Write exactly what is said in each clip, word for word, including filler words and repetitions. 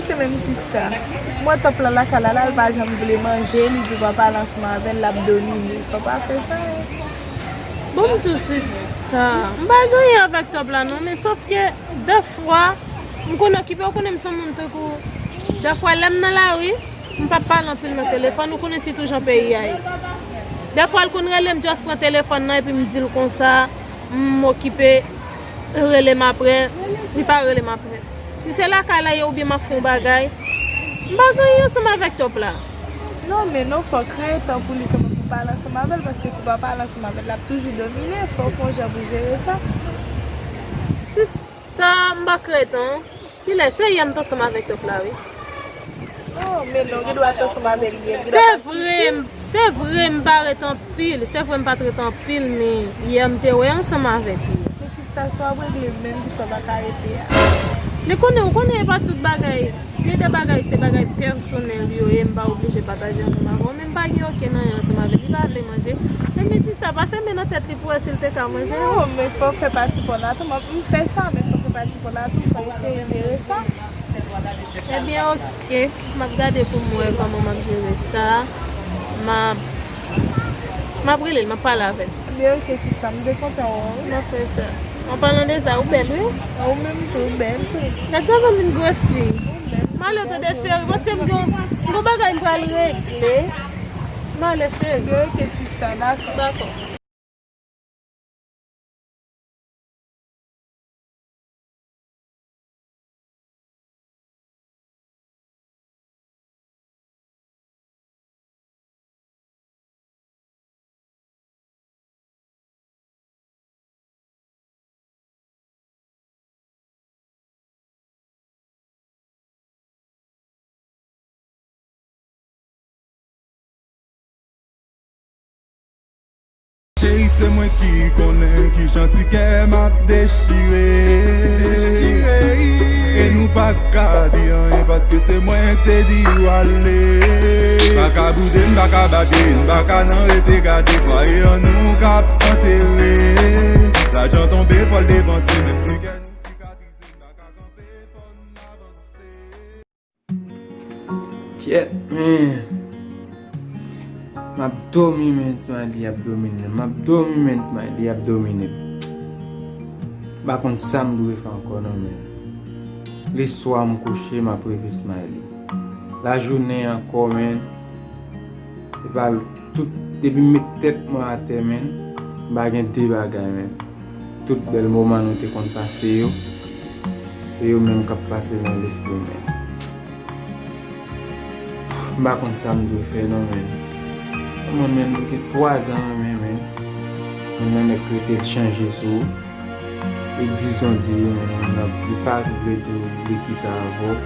Se menm sista. M wè Top la lakay la, la, l pa janm vle manje, li di w pa pale ansanm avè l, l ap domine. Fò pa fè sa. Bon, m di w sista, m pa gen anyen avèk Top la non, men sòf ke dèfwa, m konn okipe, ou konnen m se yon moun tankou, dèfwa lè m nan lari, m p ap pale anpil nan telefòn, ou konnen sitou jan peyi a ye. Dèfwa l konn rele m, just pran telefòn nan epi m di l konsa, m okipe, rele m apre, li pa rele m apre. Si se lakay la ye oubyen m ap fè yon bagay, m pa gen anyen ansanm avèk Top la. Non, men non, fò w kreye tan pou li kanmenm pou w pale ansanm avè l, paske si w pa pale ansanm avè l, l ap toujou domine, fò w fè yon jan pou jere sa. Sista, m pa kreye tan. Kilè? Se yè m t ansanm avèk Top la, wi. Oh, men non, gen dwa t ansanm avè l yè. Se vre, m- se vre, m pa ret anpil. Se vre, m pa t ret anpil, men yè m te wè ansanm avèk li. Men sista, sa w ap regle menm ki fè w pa ka rete a? Men konnen, ou konnen e pa tout bagay. Gen de bagay, se bagay pèsonèl yo ye, m pa oblije pataje ansanm avè w, men m pa gen okenn anyen ansanm avè l. Li pa vle manje. Ebyen, sista, pase men nan tèt li pou wè si l te ka manje. Non, men fò w fè pati pa w la tou. M ap- m fè sa, men fò w fè pati pa w la tou. Fò w eseye jere sa. Ebyen, oke. M ap gade pou m wè kòman m ap jere sa. M ap, m ap rele l, m ap pale avè l. Ebyen, oke, sista, m te kontan wè w, wi. M ap fè sa. An palan de sa, ou bèl, wi. Ou menm tou, ou bèl tou. Gad jan zanmi m gwosi. Ou bèl. M ale tande cheri, paske m gen, m gen bagay m pral regle. M ale cheri. Ebyen, oke, sista, dakò. Dakò. Cheri, se mwen ki konnen kijan ti kè m ap dechire. Dechire. E nou pa ka di anyen paske se mwen k te di w ale. Pa ka boude m, pa ka bade m, pa ka nan rete gade fwaye an nou k ap antere. Lajan tonbe, fò l depanse, menm si kè nou sikatrize, m pa ka kanpe, fò n avanse. Kyèt, men. M ap dòmi, men, Smiley ap domine. M ap dòmi, men, Smiley ap domine. M pa konn sa m dwe fè ankò, non, men. Leswa m kouche, m ap reve Smiley. Lajounen ankò, men. Epa tout, depi m met tèt mwen atè, men, m pa gen de bagay, men. Tout bèl moman nou te konn pase yo, se yo menm k ap pase nan lespri m, men. M pa konn sa m dwe fè non, men. Kòman, men, nou gen twa zan, men, men, men, men nèg rete l chanje sou ou. E dizon di, men, men, li pa vle di w li kite avè w.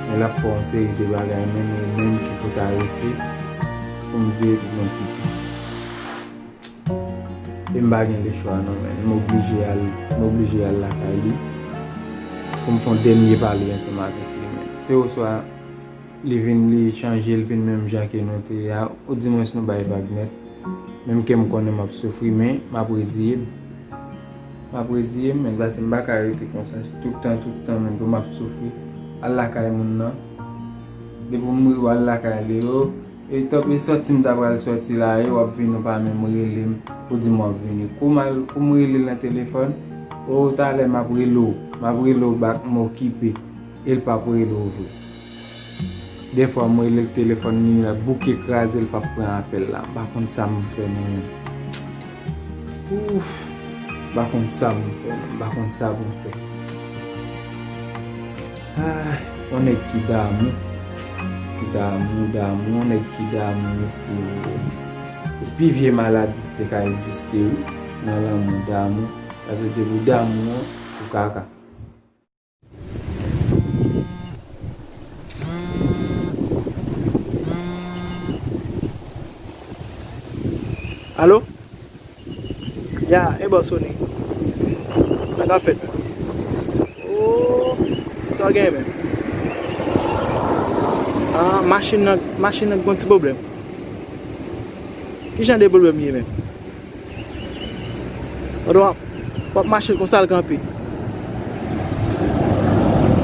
Men l ap fè yon seri de bagay, men, men, menm ki pou ta rete, pou m di epi mwen kite. E m pa gen lechwa non, men. M oblije al, m oblije al lakay li. Pou m fè yon dènye pale ansanm avèk li, men. Se oswa li vin, li chanje, li vin menm jan ke nou te ye a, odimwens nou bay vag nèt. Menm ke m konnen m ap soufri, men m ap reziye m. M ap reziye m, men, paske m pa ka rete konsa. Tout tan, tout tan, men, pou m ap soufri. Al lakay moun nan. Depi m rive al lakay li, yo, E tanpri, sòti m ta pral sòti la, e w ap vini, w pa menm rele m pou di m w ap vini. Kou m al, kou m rele l nan telefòn, o, talè m ap rele w, m ap rele w back, m okipe. E l p ap rele w vre. Dèfwa m rele l, telefòn li bouke kraze, l p ap pran apèl la. M pa konn sa m fè non, men. Ouf, m pa konn sa pou m fè, m pa konn sa pou m fè. Ah, yon nèg ki damou, damou, damou, yon nèg ki damou, mesye. Pi vye maladi ki te ka egziste, wi, nan lanmou, damou. Paske depi w damou an, ou kaka. Alo? Ya, e bò sone. Sa k ap fèt menm? Oh, sa w genyen menm? Ah, machin nan, machin nan gon ti pwoblèm. Ki jan de pwoblèm li ye menm? Pandan w ap, w ap mache konsa l kanpe.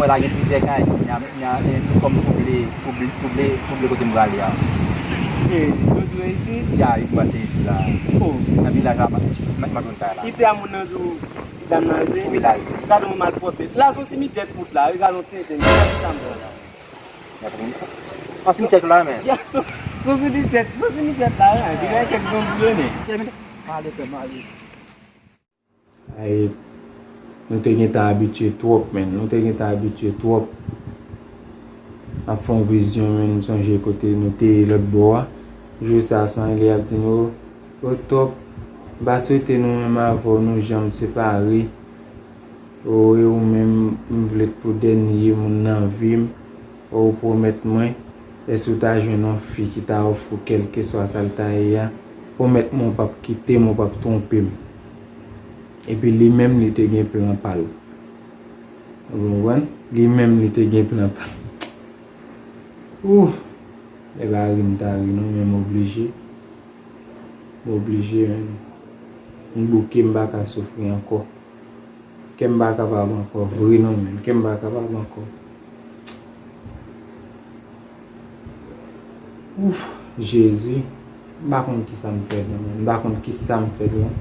mwen la gen plizyè kay. Kounye a, kounye a, e, kòm twouble, twouble, twouble, twouble kote m prale a. E, yo di w isit? Ya, yo di m se isit la. Oh. Nan vilaj la, m, m, m ap jwenn kay la. Isi a moun nan di w, dam nan di w, vilaj. Gade yon malpwòpte. La, se yon simityè k fout la. Wi, gade yon tenten. Gade sa m wè la. An simityè la, men. Ya, se, se yon simityè, se yon simityè la, men. Gen kèk zonbi yo, men. Male, fè male. Ay, nou te gentan abitye twòp, men. Nou te gentan abitye twòp. Ap fè yon vizyon, men, m sonje kote nou te ye lòt bò a. Jou sa, se anlè ap di nou, o, o, twòp. M pa swete nou menm avè w, nou janm separe. O, e ou menm, m vle t pou dènye moun nan vi m. Ou pwomèt mwen, èske w ta jwenn yon fi ki ta ofri w kèlkeswa sa l ta ye a? Pwomèt mwen w p ap kite m, w p ap twonpe m. Epi li menm, li te gen plan pa l. Ou konprann? Li menm, li te gen plan pa l. Ouh! E pa ri m ta ri non, men m oblije. M oblije, men. M bouke, m pa ka soufri ankò. Kè m pa kapab ankò, vre non, men. Kè m pa kapab ankò. Ouf, Jezi. M pa konn kisa m fè non, men. M pa konn kisa m fè non.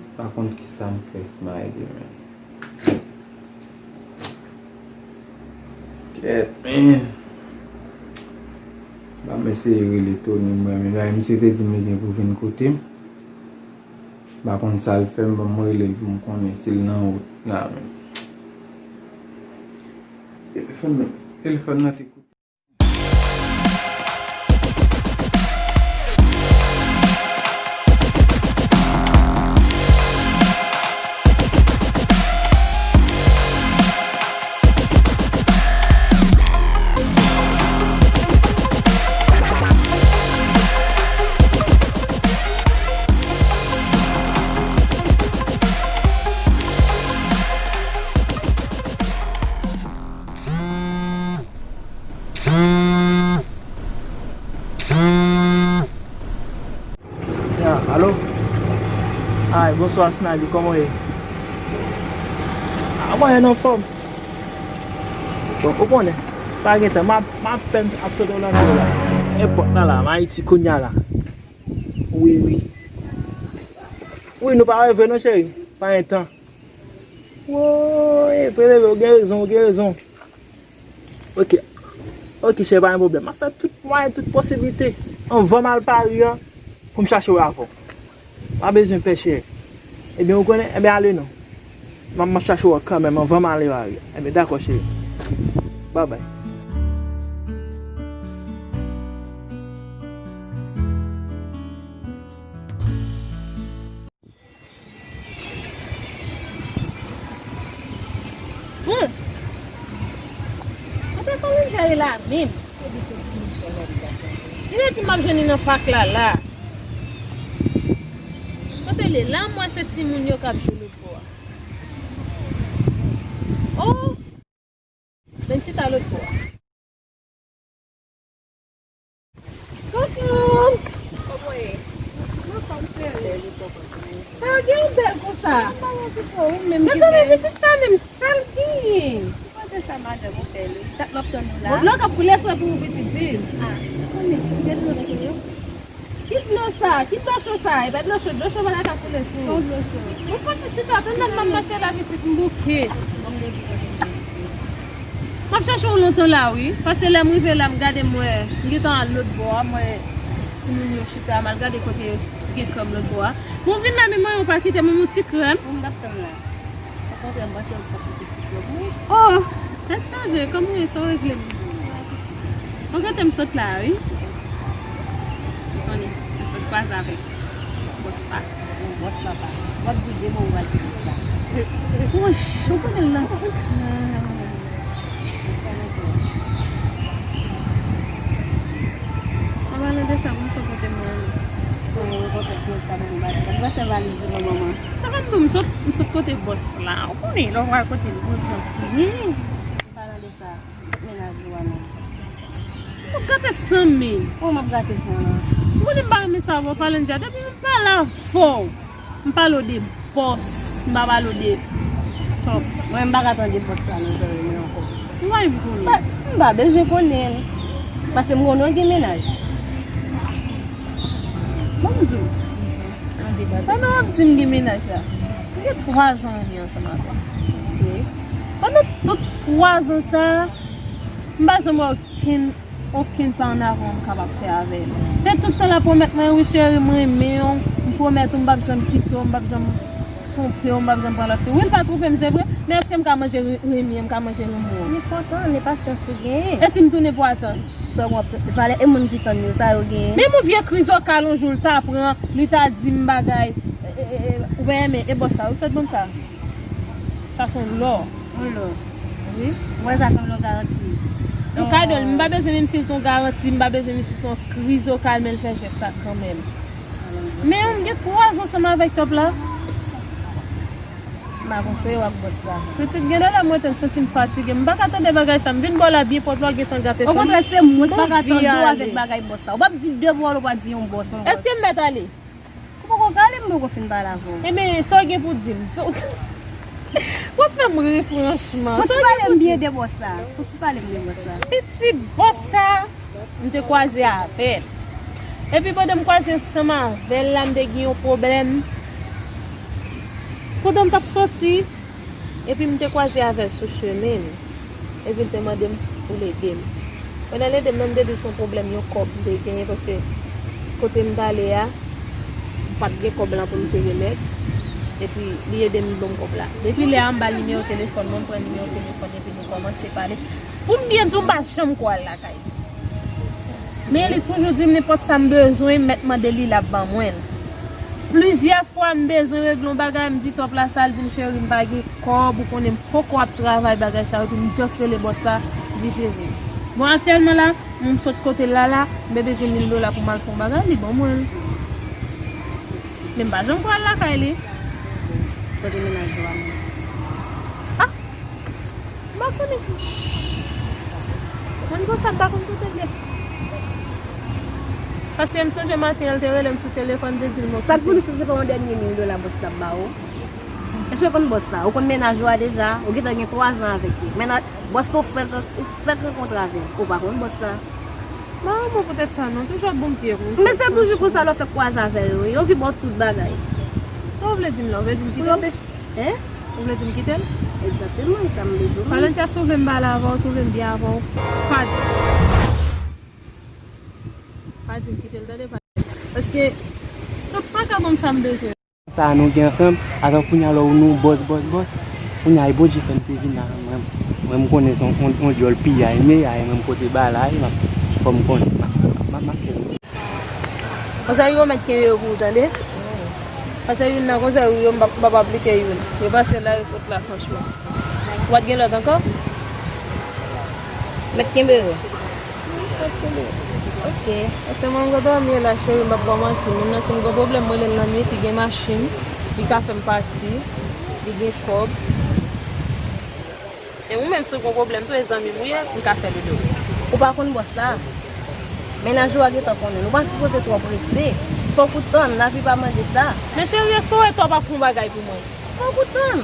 M pa konn kisa m fè, Smiley, men. Kèt, men. Ban m eseye rele Tony mwen, men bagay misye te di m li gen pou vin kote m. M pa konn sa l fè m, ban m rele l pou m konnen si l nan wout la, men. Telefòn nan, telefòn nan te koupe. Ya, alo? Ay, bonswa, Snally, kòman w ye? A, mwen, an anfòm. Bon, ou konnen, pa gen tan, m ap, m ap apèn ap sot nan lakou la. Nenpòt la, la, m Ayiti kounye a la. Wi, wi. Wi, nou pa reve non, cheri. Pa gen tan. Woy, vre, vre, ou gen rezon, ou gen rezon. Ok. Ok, chè, pa gen pwoblèm. M ap fè tout mwayen, tout posiblite. Anvan m al Pari an, pou m chache wè avè w. Pa bezwen pè, chè. Ebyen, ou konnen, ebyen, ale non. M ap, m ap chache wè w kanmenm anvan m ale Pari an. Ebyen, dakò, chè. Babay. Bon, mwen pa konn kòman l jere la menm. Li te di m ap jwenn li nan pak la, la. Kote l ye? La, m wè se timoun yo k ap jwe lòt bò a. Oh! Vin chita lòt bò a. Koukou! Kòman w ye? Anfòm, cheri. Sa gen yon bèl konsa. Mwen pa gen pito, ou menm ki bèl. Men tande pitit sa menm, sa l genyen? Ou pa di sa madanm ou bèl, wi. Dat m ap tann ou la. Bon, dlo k ap koule frè pou ou pitit, di l. Ah, ou konnen, ou gen dlo nan je w. Ki dlo sa? Ki dlo cho sa? E pa dlo cho, dlo cho pa ta ka koule sou ou. Bon, fò ti chita, tann nan m ap mache la, pitit m bouke. M ap chèche w lontan la, wi. Paske lè m rive la, m gade, m wè, m gentan al lòt bò a, m wè timoun yo chita, m al gade kote yo gen krèm lòt bò a. Bon, vin la, men mwen, ou pa kite m, yon ti krèm. Bon, m t ap tann la. Okontrè, m panse ou t ap kite ti krèm, wi. Oh! Tèt chaje, kòman w ye, sa w regle m? Bon, kote m sot la, wi. Konnen, m sot kwaze avèk bòs la. Bòs la pa. W ap di de mo, ou pral di bòs la. Wouch, ou konnen l la. An palan de sa, m sot kote m. Sou yon kontak mwen pa ban m bagay. Mwen se valiz ou nan manman. Sa fè m di w, m sot, m sot kote bòs la. Ou konnen, lè w pral kote l, ou pran. An palan de sa, menaj ou a non. Ou gate san mil. Ou m ap gate san an. Ou konnen m pa renmen sa, bon, Falendia. Depi m pale avè w, m pale w de bòs, m pa pale w de top. Mwen, m pa ka tande bòs la nan zòrèy mwen ankò. Ou pa menm konnen. Pa, m pa bezwen konnen l. Paske m konnen w gen menaj. Bon, m di w. Pandan w ap di m gen menaj la, m gen twa zan renmen ansanm avè l. Pandan tout twa zan sa a, m pa janm wè okenn, okenn pa an avan m kapab fè avè l. Se tout tan l ap pwomèt mwen, wi cheri, m renmen w, m pwomèt ou m p ap janm kite w, m p ap janm twonpe w, m p ap janm pran lòt fi. Wi, l pa twonpe m, se vre, men èske m ka manje re-, renmen, m ka manje renmen w? Men fò tann, men pasyans pou genyen. E si m tounen pou atann? Sa w ap valè e moun ki tann yo, sa yo genyen. Menm yon vye kriz okal yon jou, l ta pran, li ta di m bagay. E, e, e, e, ou pa renmen, e bòs sa, ou sot ban m sa. Sa se yon lò. Yon lò. Wi. Ou wè sa se yon lò garanti. Yon kado, m pa bezwen menm si l te yon garanti, m pa bezwen menm si se yon kriz okal, men l fè jès la kanmenm. Men m gen twa zan ansanm avèk top la. M pa konn fè yo ak bòs la. Pitit, gen de lè m rete m santi m fatige. M pa ka tande bagay sa. M vin bò la byen pwòp la, w gentan gate sa. Okontrè, se mwen ki pa ka tande w avèk bagay bòs la. Ou p ap di de pawòl, ou pa di yon bòs, yon bòs. Èske m mèt ale? Ou poko ka ale, m poko fin pale avè w. Ebyen, sa w gen pou di m? Sa w, w ap fè m ri, franchman. Fò ti pale m byen de bòs la. Fò ti pale m de bòs la. Pitit bòs sa. M te kwaze avè l. Epi pandan m kwaze ansanm avè l la, m te gen yon pwoblèm. Pandan m t ap soti, epi m te kwaze avè l sou chemen m. Epi l te mande m pou l ede m. Pandan l ede m nan, m te di se yon pwoblèm yon kòb m te genyen, paske kote m t ale a, m pa t gen kòb lan pou m te remèt. Epi li ede m, li ban m kòb la. Depi lè a, m ba l nimewo telefòn mwen, m pran nimewo telefòn, epi nou kòmanse pale. Pou m byen di w, m pa janm kwè al lakay li. Men li toujou di m nenpòt sa m bezwen, m mèt mande li, l ap ban mwen l. Plizyè fwa m bezwen regle yon bagay, m di top la sa, l di m, cheri, m pa gen kòb, ou konnen m poko ap travay bagay sa yo, epi m just rele bòs la, li jere. Bon, aktyèlman la, m sot kote l la la, m te bezwen mil dola pou m al fè yon bagay, li ban mwen l. Men m pa janm kwè al lakay li. Kote menaj ou a menm? Ah! M pa konnen. Moun konsa m pa konn kote l ye. Paske m sonje maten an, l te rele m sou telefòn, te di l m okipe. Sa k pou di si se pa yon dènye mil dola bòs la ba ou? Èske w konn bòs la? Ou konn menaj ou a deja? Ou gentan gen twa zan avèk li. Mennaj, bòs la ou fèk, ou fèk rankontre avè l. Ou pa konn bòs la. M pa renmen w poutèt sa non, toujou ap bon pye konsa. Men se toujou konsa lè w fèk kwaze avè yo, wi. Yo vin ba w tout bagay. Sa w vle di m la? W vle di m kite l? Hein? Ou vle di m kite l? Egzakteman, e sa m vle di w. Valentia, si w vle m pale avè w, si w vle m byen avè w, pa di m. Pa di m kite l, tande, pa di m. Paske, nou pa ka ban m sa m bezwen. Sa a nou gen ansanm, atò kounye a lè w nou bòs, bòs, bòs. Kounye a, e Bondye fè m te vin la, mwen, mwen m konnen se yon, yon, yon dyòl piyay m ye, a, e mwen m pote ba la, e m ap, fò m konnen, m ap, m ap, m ap fè l. Konsa yo mèt kenbe yo pou ou, tande? Paske youn nan konsa yo, yo m p ap, m p ap aplike youn. Yo pase la, yo sot la, franchman. Ou pa t gen lòt ankò? Mèt kenbe yo. Mèt kenbe yo. Ok. Paske mwen, m gen dòmi la, cheri, m p ap ba w manti. Moun nan, si m gen pwoblèm, m rele l nan nwit, li gen machin, li ka fè m pati, li gen kòb. E ou menm, si w gen pwoblèm tou, e zanmi m ou ye, m ka fè l ede w. Ou pa konn bòs la. Mennaj ou a gentan konnen l. Ou pa sipoze twò prese. Fòk ou tann, lavi pa mande sa. Men cheri, èske w wè top ap fè yon bagay pou mwen? Fòk ou tann.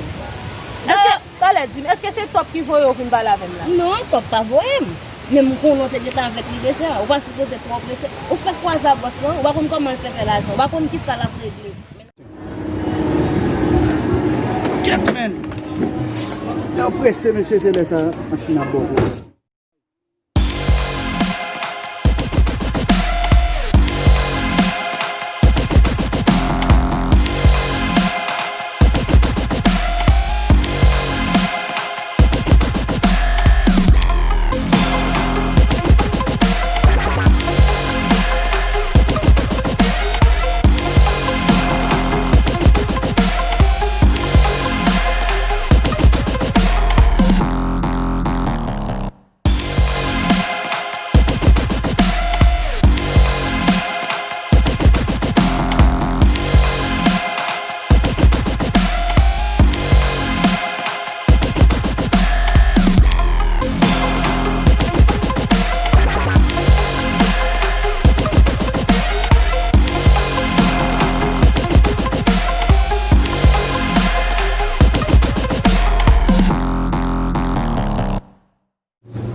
Èske, talè di m, èske se top ki voye w vin pale avè m la? Non, top pa voye m. Men m konnen w te gentan avèk li deja. Ou pa sipoze twò prese. Ou fè kwaze a bòs lan, ou pa konn kòman l fè fè lajan, ou pa konn kisa l ap regle. Kèt, menn. Lè w prese, mesye, se lè sa machin ap ba w pwoblèm.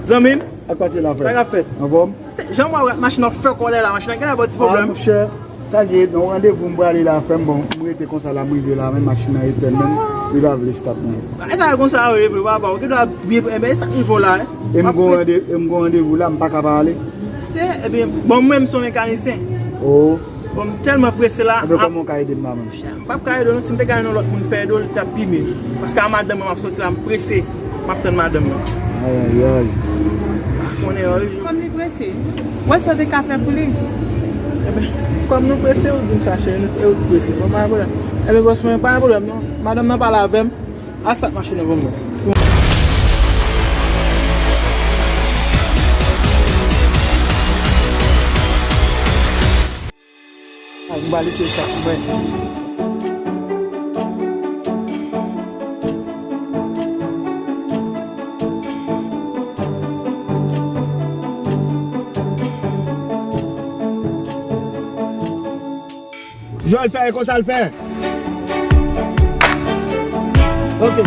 Zanmi m, ak pati la, frè, sa k ap fèt? Anfòm? Se jan m wè machin nan fè kòlè la, machin nan genlè ba w ti pwoblèm. Ah, monchè, sa l ye, nan yon randevou m prale la, frè m, bon, m rete konsa la, m rive la, men machin nan etèn menm, li pa vle start non. E sa yo konsa yo ye vre, papa, ou gen dwa byen, enben, e sa k rive w la, e m gon rande-, e m gon randevou la, m pa ka pa ale. Se, ebyen, bon, mwen menm se yon mekanisyen. Oh. Bon, m tèlman prese la. Enben, kòman w ka ede m la menm? M p ap ka ede w non, si m te ka jwenn yon lòt moun fè ede w, li t ap pi byen. Paske a madanm mwen m ap soti la, m prese. M ap tann madanm mwen. Ay, ay, ay. Konnen, wi. Kòm li prese, w wè sa w te ka fè pou li? Enben, kòm nou prese, ou di m sa, cheri, nou, e ou t prese. Bon, pa gen pwoblèm. Enben, bòs mwen, pa gen pwoblèm non. Madanm nan pale avè m. Al start machin nan pou mwen. Ak m pral eseye sa pou mwen. Jan l fè, e konsa l fè. Ok.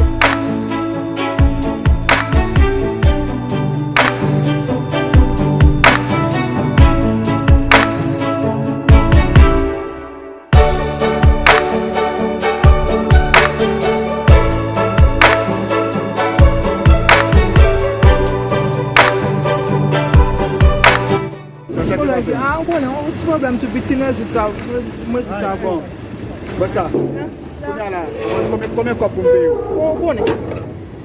Sa, sa ki pase? Ah, ou konnen, yon ti pwoblèm tou piti nan zig sa, mwen zig sa. Ah, bon. Bon, sa. Kounye a la, konbyen, konbyen kòb pou m peye w? Ou konnen.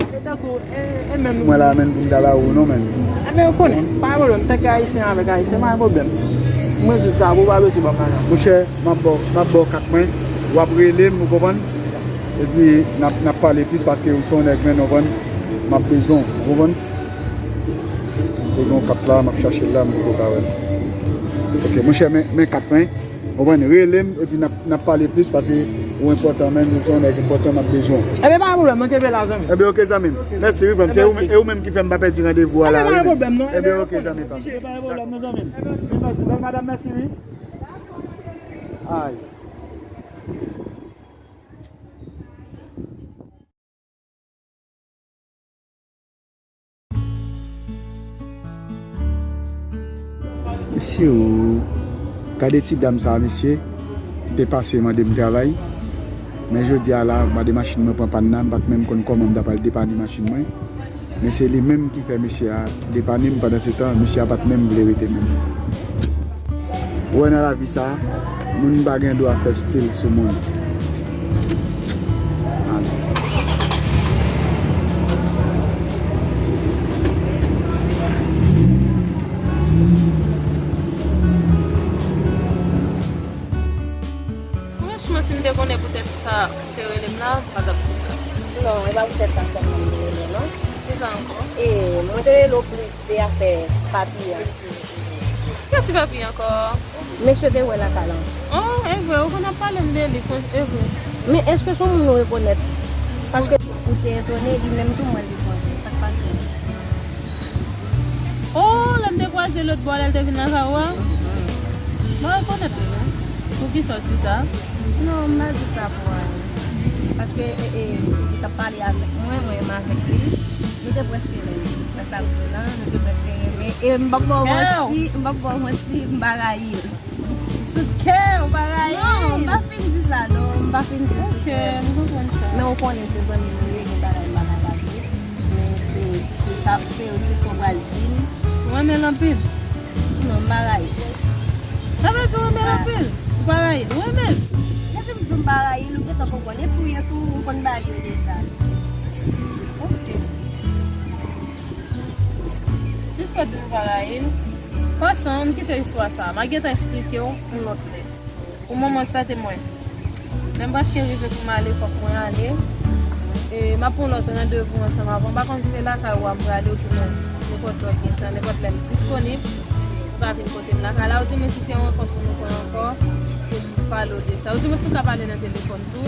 E tankou, e, e menm. Mwen la, menm pou m ta ba ou non, menm. Enben, ou konnen, pa gen pwoblèm, tankou ayisyen avèk ayisyen, pa gen pwoblèm. Mwen zig sa, ou pa bezwen ban m lajan. Monchè, m ap ba w, m ap ba w kat mwen, w ap rele m, ou konprann? Epi, n ap, n ap pale plis paske ou se yon nèg, men, ou konprann? M ap bezwen w, ou konprann? Bezwen yon kat la, m ap chache l la, m poko ka wè l. Ok, monchè, men, men kat mwen. Ou konprann? Rele m, epi n ap, n ap pale plis, paske ou enpòtan, men, ou se yon nèg enpòtan, m ap bezwen w. Enben, pa gen pwoblèm, mwen kenbe la, zanmi. Enben, ok, zanmi m. Ok. Mèsi, wi, frè m. Se ou, e ou menm ki fè m pa pèdi randevou a la, wi. Enben, pa gen pwoblèm, non. Enben, ok, zanmi pa m. Pa gen pwoblèm, non, zanmi m. Mèsi, bèl madanm, mèsi, wi. Ay. Mesye o, gade ti dam sa a, mesye, te pase mande m travay, men jodi a la, mande machin mwen pran pàn nan, m pa t menm konn kòman m ta pral depane machin mwen. Men se li menm ki fè mesye a depane m, pandan se tan, mesye a pa t menm vle rete menm. Ou wè nan lavi sa, moun pa gen dwa fè stil sou moun. Amen. Franchman, si m te konnen poutèt sa, ou te rele m la, m pa t ap di sa. Non, e pa poutèt sa sèlman m te rele w, non. Kisa ankò? E, mwen te rele w plis de afè papi a. Kiyès ki papi ankò? Mesye te wè lakay la. Oh, e vre, ou konn ap pale m de li, fran-, e vre. Men èske se yon moun ou rekonèt? Paske ou te etone, li menm tou mwen li konn. Sa k pase? Oh, lè m te kwaze lòt bò, lè l te vin lakay ou a? Mhm. Mwen rekonèt li, non. Poukisa w di sa? Non, m pa di sa pou anyen. Paske, e, e, li t ap pale avèk mwen, mwen menm avèk li. Nou te prèske renmen. Nan sa m di w lan, nou te prèske renmen. E m p ap ba w manti, m p ap ba w manti, m pa rayi l. Sou kè, ou pa rayi l. Non, m pa fin di sa, non, m pa fin di l. Ok, m konprann sa. Men ou konnen se zanmi m li ye, gen bagay m pa ka di. Men se, se sa, se, se sa w pral di m. Ou renmen l anpil? Non, m pa rayi l. Sa vle di ou renmen l anpil? Ou pa rayi l, ou renmen l? Lè di m di m pa rayi l, ou gentan konprann. E pou w ye tou, ou konn bagay yo deja. Ok. Jis pa di m pa rayi l. Pasan, ann kite istwa sa a. M a gentan eksplike w yon lòt lè. Pou moman sa te mwen. Lè m prèske rive pou m ale, fòk mwen ale. E m ap pran lòt randevou ansanm avè w. M pa konn si se lakay ou a m prale, oudimwen nenpòt lòt gen tan, nenpòt lè m disponib, ou ka vin kote m lakay la. Oudimwen si se yon rankont pou nou pran ankò, pou m pale w de sa. Oudimwen si w ka pale nan telefòn tou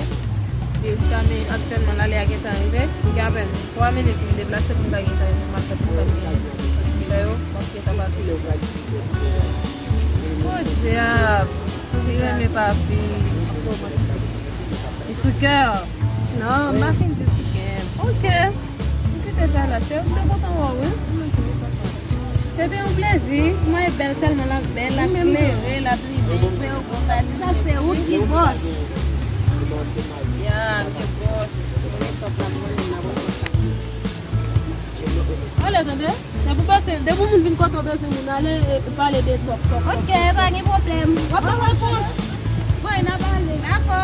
de sa, men aktyèlman la, lè a gentan rive. M gen apèn twa minit pou m deplase pou m ta gentan rive. M ap fè tout sa m genyen pou m fè yo. M ap gentan pati. Podyab! Li renmen papi. Li sou kè. Non, m pa fin di sou kè. Ok. M kite sa la, chè. M te kontan wè w, wi. Se te yon plezi. Mwen e bèl sèlman, l ap bèl, l ap klere, l ap limen. Se yon bon bagay. Sa se ou ki bòs. Ya, m ki bòs. Mwen e top la, mwen e la, mwen e top la. Ale, tande. Depi w pase, depi w moun vin kote w bezwen moun, ale e, e pale de top, top, top. Ok, pa gen pwoblèm. W ap ban repons. Bon, n a pale. Dakò.